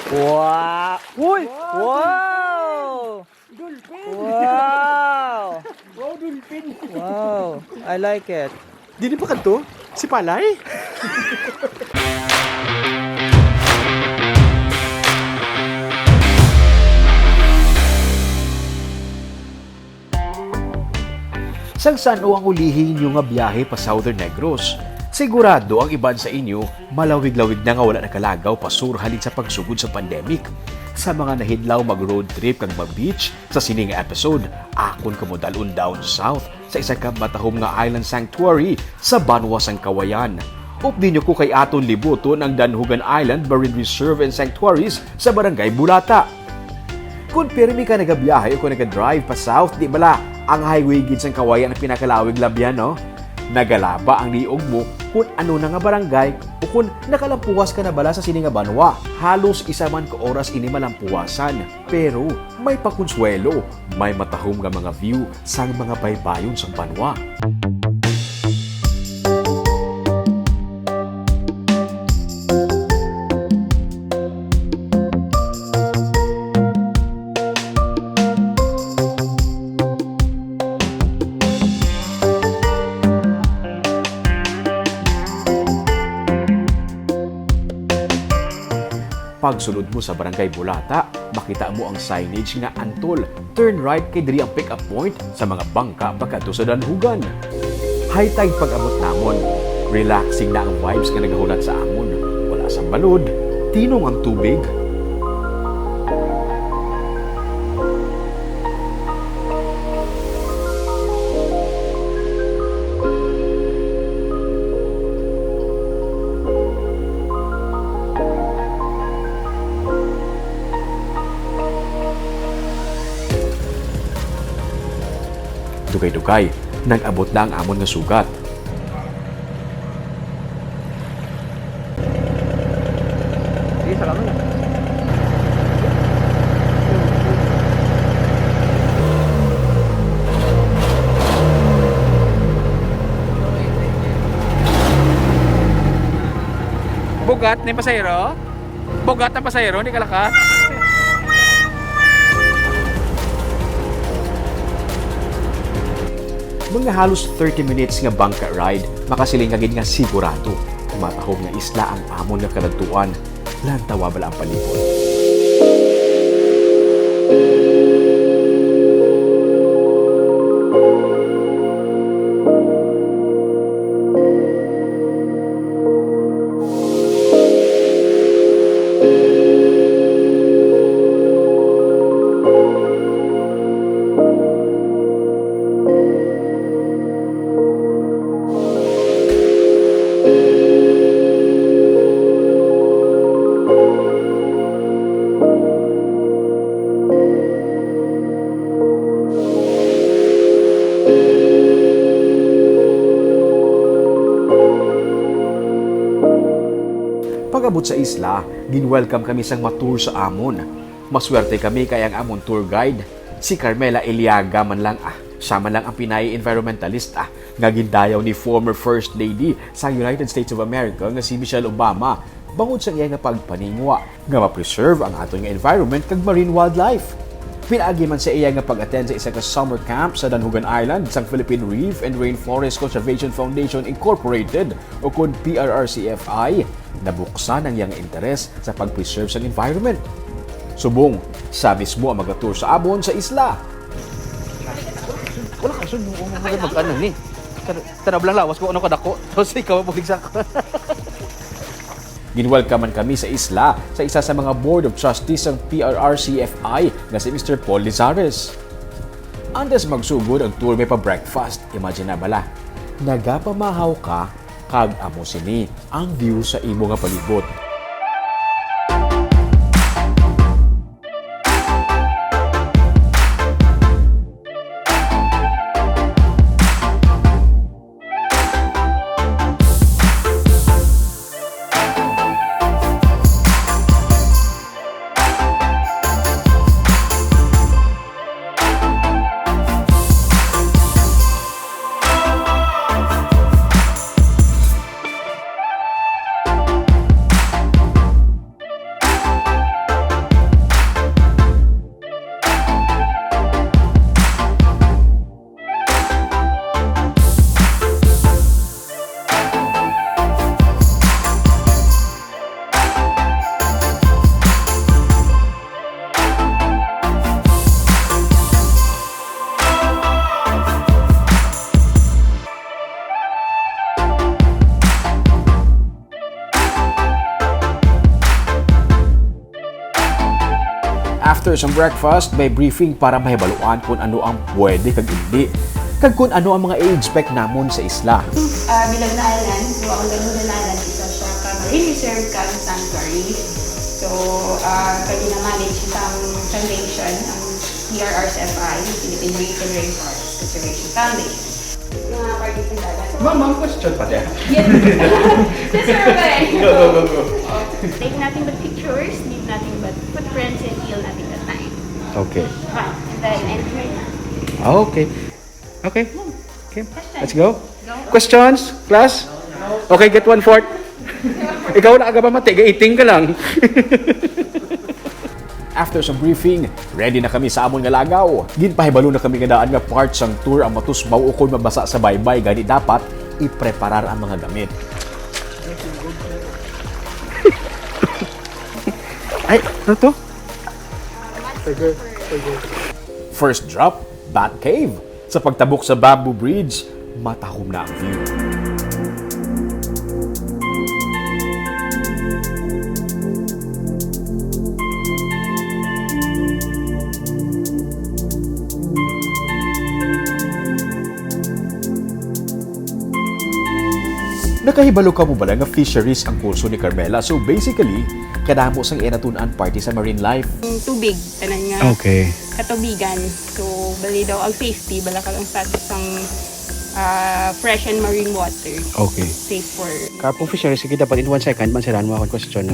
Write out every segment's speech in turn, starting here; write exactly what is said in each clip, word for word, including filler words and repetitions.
Wow! Uy! Wow! Wow! Dolphin! Wow! Wow, dolphin! Wow! I like it. Dili pa kadto? Si Palay? Sang san-o ang ulihi ninyo nga biyahe pa Southern Negros? Sigurado ang iban sa inyo malawig-lawig na nga wala nakalagaw pa sur halin sa pagsugod sa pandemic. Sa mga nahidlaw mag-road trip kag mag-beach sa sini nga episode, akon kamo dal-on down south sa isa ka matahom nga island sanctuary sa banwa sang Kawayan. Updi niyo ko kay aton libuton ang Danhugan Island Marine Reserve and Sanctuaries sa Barangay Bulata. Kon pirmi ka nagabiyahe o kon naga-drive pa south, di bala ang highway gid sang Kawayan ang pinakalawig labyan, no? Nagalaba ang liog mo kon ano na nga barangay o kon nakalampuwas ka na bala sa sini nga banwa. Halos isa man ka oras ini malampuwasan. Pero may pakonsuwelo, may matahom nga mga view sang mga baybayon sang banwa. Pagsulod mo sa Barangay Bulata, makita mo ang signage nga Antol. Turn right kay diri ang pick-up point sa mga bangka pakadto sa Danhugan. High tide pag-abot namon. Relaxing na ang vibes nga nagahulat sa amon. Wala sang balod, tinong ang tubig. Dugay-dugay, nag-abot na ang amon nga sugat. Sige, sa kami. Bugat ni pasahero? Bugat ang pasahero, di kalakat. Mga halos thirty minutes nga bangka ride, makasiling ka gid nga sigurado. Matahom nga isla ang amon nga kadadtuan. Lantawa bala ang palibot. Pag-abot sa isla, gin-welcome kami sang ma-tour sa amon. Maswerte kami kay ang amon tour guide, si Carmela Iliaga man lang, ah, siya man lang ang pinay environmentalist, ah, nga gindayaw ni former First Lady sa United States of America nga si Michelle Obama, bangod sa iya nga pagpaningwa nga ma-preserve ang aton nga environment kag marine wildlife. Pinaagi man sa iya nga pag-attend sa isa ka summer camp sa Danhugan Island sang Philippine Reef and Rainforest Conservation Foundation Incorporated, o kon P R R C F I, nabuksan ang iyang interes sa pag-preserve sang environment. Subong, siya mismo ang magatour sa amon sa isla. Wala ka, sud-, wala ka mag-ano ni. Tan-, tanawon lang lawas ko, ano kadako. Tapos ikaw ang bulig sa ako. Ginwelcome man kami sa isla sa isa sa mga Board of Trustees sang P R R C F I nga si Mister Paul Lizares. Antes magsugod ang tour, may pa-breakfast. Imagine na bala, nagapamahaw ka kag amo sini ang view sa imo nga palibot. After sang breakfast, may briefing para mahibaluan kung ano ang pwede kag indi, kag kung ano ang mga i-expect namon sa isla. Ah, Bilog na Island, so ang Danudan Island, isa siya ka marine reserve kag sanctuary. So, ah, pwede na manage sang foundation ang P R R C F I, Philippine Reef and Rainforest Conservation Foundation. Mga parties ng dagat. Ma'am, ma'am, question pa din. Yes. Yes, sir, okay. Go, go, go, go. Take nothing but pictures, leave nothing but footprints, and feel nothing but time. Okay. Ah, and then, and here na. Okay. Okay. Okay. Let's go. Go. Questions, class? Okay, get one fourth. Ikaw na aga pa mati, gaiting ka lang. After sa briefing, ready na kami sa amon nga lagaw. Ginpahibalo na kami nga daan nga part sang tour ang matusbaw ukon mabasa sa baybay, gani dapat ipreparar ang mga gamit. Ay, ano to? Sige, sige. First drop, Bat Cave. Sa pagtabok sa bamboo bridge, matahom na ang view. Nakahibalo ka mo bala nga fisheries ang kurso ni Carmela? So basically, kadamo sang iya natun-an parte sa marine life. Ang tubig, tanan nga Okay. katubigan. So, bali daw ang safety, bala ka lang sa sang, ah, fresh and marine water. Okay. Safe for Carpo fisheries, kita pa in one second, man sila mo akong question.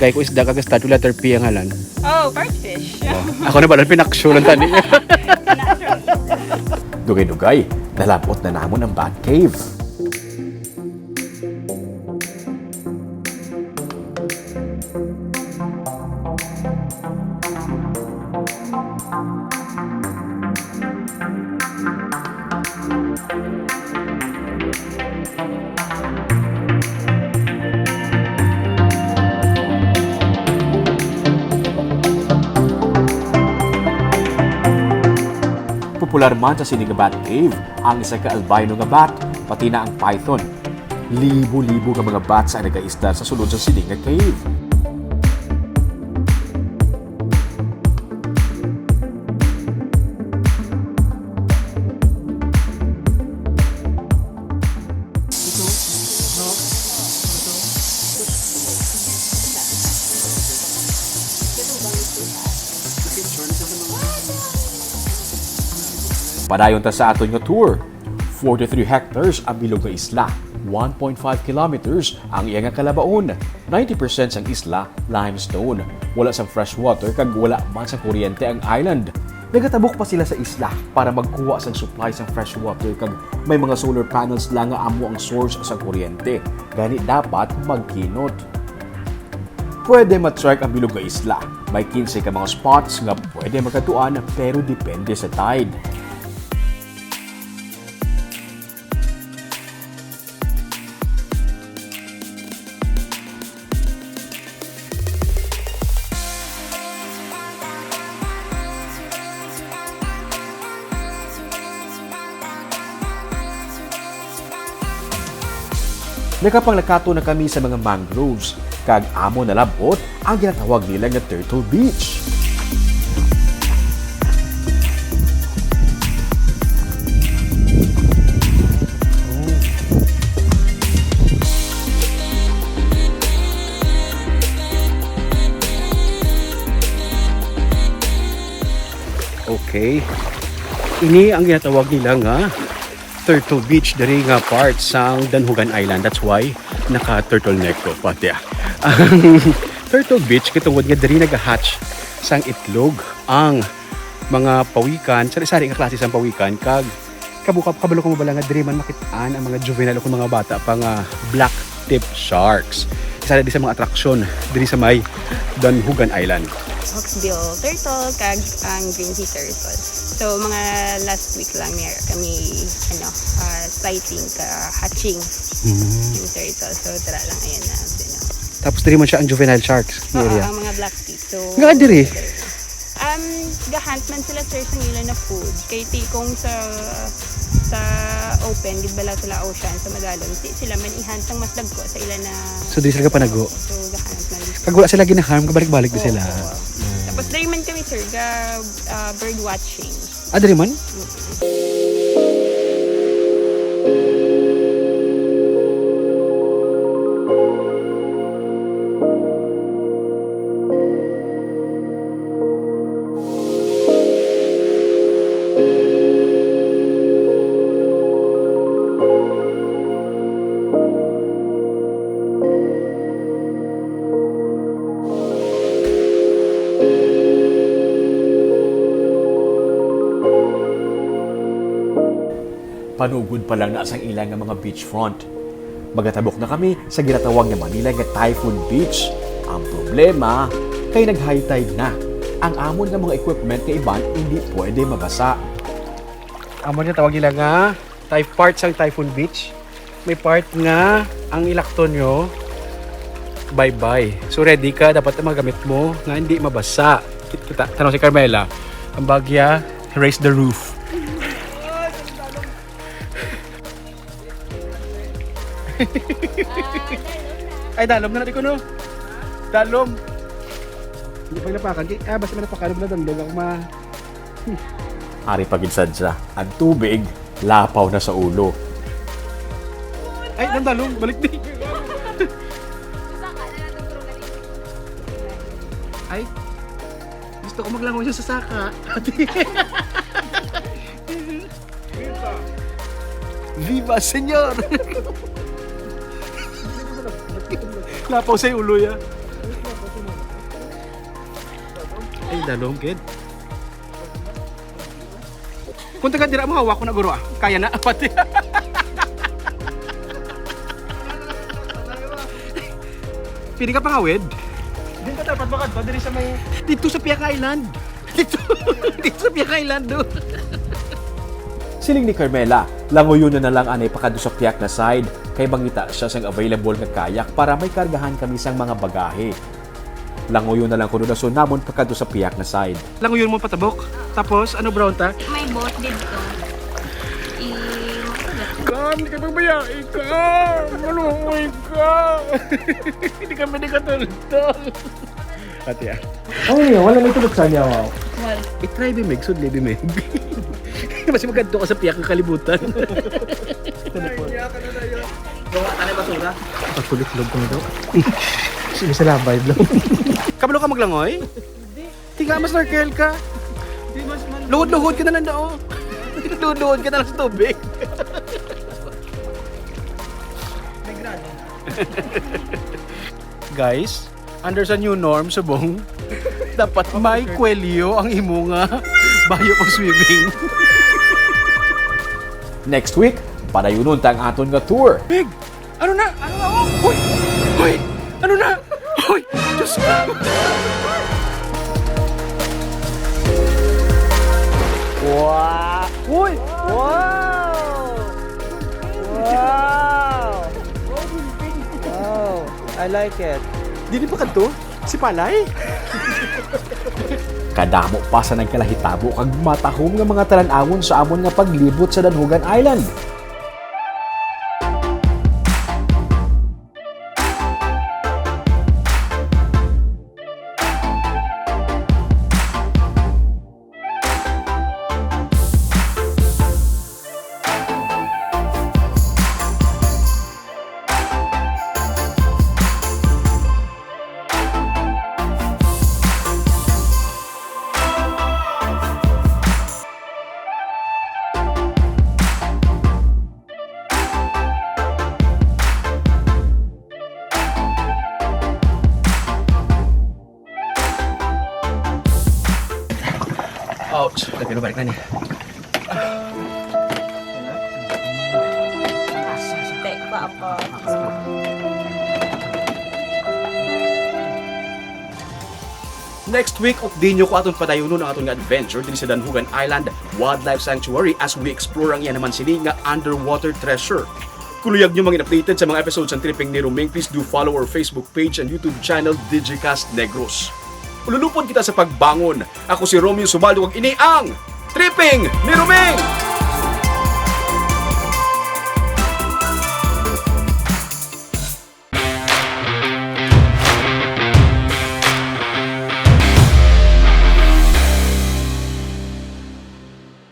Gay ko isda kag start letter P ang ngalan. Oh, parrotfish. Oh. Ako na ba lang pinaksulan tani? Dugay-dugay, nalabot na namon ang bat cave. Popular man sa sini nga bat cave ang isa ka albino nga bat, pati na ang python. Libo-libo nga mga bats ang nagaistar sa sulod sa sini nga cave. Padayon ta sa aton nga tour. Forty-three hectares ang bilog nga isla, one point five kilometers ang iya nga kalabaon. Ninety percent sang isla, limestone. Wala sang fresh water kag wala man sa kuryente ang island. Nagatabok pa sila sa isla para magkuha sang supply sang fresh water kag may mga solar panels lang nga amo ang source sa kuryente. Gani dapat magkinot. Pwede ma-trek ang bilog nga isla. May quince ka mga spots nga pwede magkatuan pero depende sa tide. Nakapanglakato na kami sa mga mangroves, kag amo nalab-ot ang ginatawag nila nga Turtle Beach. Okay. Ini ang ginatawag nila nga Turtle Beach diri nga part sang Danhugan Island. That's why naka-turtleneck ko, pati, ah. Ang Turtle Beach, kay tungod nga diri nagahatch sang itlog ang mga pawikan, sari-sari nga klase sang pawikan, kag kabuka, kabalo ka mo bala nga diri man makit-an ang mga juvenile o kung mga bata pa nga black tip sharks. Isa na di sa mga atraksyon diri sa may Danhugan Island. Hawksbill turtle kag ang green sea turtle. So, mga last week lang niya kami, ano, ah, sighting ka hatching Mm. yung turtle. So, tara lang, ayan na, ano. Tapos diri man siya ang juvenile sharks nga Oo, area. Ang mga black tip. So, Nga diri? Um, gahunt man sila, sir, sa nila na food. Kay tikong sa, sa open, gid bala sila ocean, sa madalom. Di sila man i-hunt sang mas dagko sa ila na So, di sila kapanago? So, gahunt man. Kag wala sila ginaharm, kabalik-balik di Oo, sila. Oo. Mm. Tapos, dahil man kami, sir, Uh, uh, bird watching. Ah, diri man? Panugod pa lang na sang ila nga mga beachfront, magatabok na kami sa ginatawag nga Manila nga Typhoon Beach. Ang problema, kay nag-high tide na. Ang amon nga mga equipment nga iban hindi pwede mabasa. Amo nga tawag nila nga type part sang Typhoon Beach. May part nga ang ilakton nyo, bye-bye. So, ready ka, dapat ang mga gamit mo nga hindi mabasa. Kit-, kita, tanong si Carmela. Ang bagya, raise the roof. Ay, dalom na natin ko, no? Dalom. Hindi pa napakan. Kay, ah, basta may napakan, wala, dalom ako ma- Ari pa gid sad siya. Ang tubig, lapaw na sa ulo. Ay, nandalong, balik di. Ay, gusto ko maglangoy sa saka. Viva, senyor! Lapaw sa ulo ya. Ay, dalong, kid. Kung taga dira mo, hawak ko na, guro, ah. Kaya na, pati. Pwede ka pangawid? Din ka dapat makadto diri sa may Dito sa Piak Island. Dito, dito sa Piak Island, do. Siling ni Carmela, languyon na na lang anay pakadto sa Piak nga side, kay mangita siya sang available nga kayak para may kargahan kami sang mga bagahe. Languyon na lang kuno dason namon pakadto sa Piak nga side. Languyon mo patabok. Tapos, ano, brown ta? May boat dito. I-, Kam, di ka pabaya, ikaw! Maluoy ka! Hindi kami di katultol. Ate, ah. Ay, wala na tulog sa niya, wow. Wal. I-try, Bimig. Sudli, Bimig. Mas magadto ka sa Piak nga kalibutan. Gawa ka na basura. Pagkulit log ko na daw. Sige, sa labay, bro. Kabalo ka maglangoy? Tiga, mas normal ka. Di, mas man- Luhod-luhod ka na lang daw. Luhod-luhod ka na lang sa tubig. May grado. Guys, under sa new norm, subong, dapat may kwelyo ang imo nga bayo pag swimming. Next week, padayunon ta ang aton nga tour. Big! Ano na? Ano na? Oh! Hoy! Hoy! Ano na? Hoy! Diyos ko! Wow! Uy! Wow! Wow! Wow! I like it. Dili pa kadto? Si Palay? Kadamo pa sa nagkalahitabo kag matahom nga mga talan-awon sa amon nga paglibot sa Danhugan Island. Ouch. Lagi na balik na ni. Next week, update nyo ko aton padayunon ang aton nga adventure diri sa Danhugan Island Wildlife Sanctuary as we explore ang iya naman sini nga underwater treasure. Kung luyag nyo mangin updated sa mga episodes sang Tripping ni Roming, please do follow our Facebook page and YouTube channel, Digicast Negros. Ululupon kita sa pagbangon. Ako si Romeo Subaldo, ug ini ang Tripping ni Roming!